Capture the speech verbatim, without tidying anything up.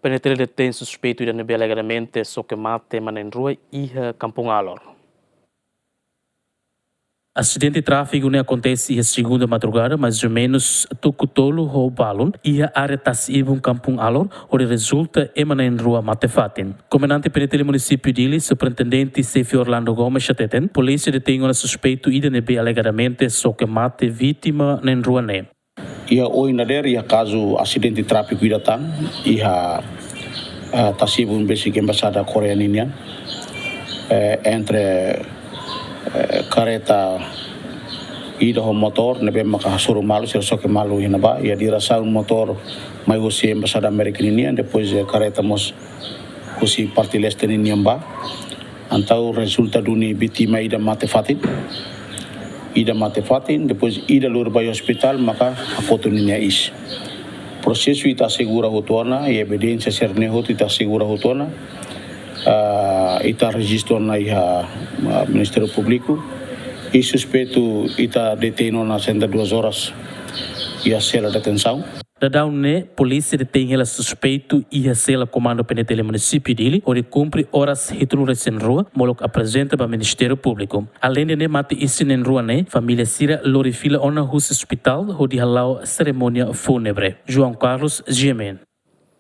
PNTL detein suspeitu ida ne'ebé alegadamente soke mate ema na'in-rua iha Kampung Alor. Asidente tráfiku ne'e akontese iha segunda madrugada, mais ou menus tuku tolu ho balun, iha área Tasi Ibun, Kampung Alor, hodi rezulta ema na'in-rua mate fatin. Komandante PNTL Munisípiu Dili, Superintendente Xefe Orlando Gomes hateten, polísia detein ona suspeitu ida ne'ebé alegadamente soke mate vítima na'in-rua ne'e. Iha ohin dadeer iha kazu asidente tráfiku ida tan iha, eh, Tasi Ibun besik Embaixada Koreia ninian, eh, entre, eh, kareta ida ho motór ne'ebé maka hasoru malu, sira soke malu iha ne'ebá, iha diresaun motór mai husi Embaixada Amérika ninian, depois, eh, kareta mós husi parte leste ninian bá. Entaun rezulta duni vítima ida mate fatin. Ida mate fatin, depois ida lori ba iha ospitál maka hakotu ninia iis. Prosesu ita asegura hotu ona, i evidénsia sira-ne'e hotu ita asegura hotu ona. Ah, ita rejistu ona iha, ah, Ministériu Públiku. I suspeitu ita detein ona setenta e duas horas iha sela detensaun. Daudaun ne'e, polísia detein hela suspeitu iha sela komandu PNTL Munisípiu Dili, hodi kumpre oras hitunulu-resin-rua, molok aprezenta ba Ministériu Públiku. Aleinde ne'e mate isin na'in-rua ne'e, família sira lori fila ona husi ospitál, hodi hala'o serimónia fúnebre. João Carlos, GMN.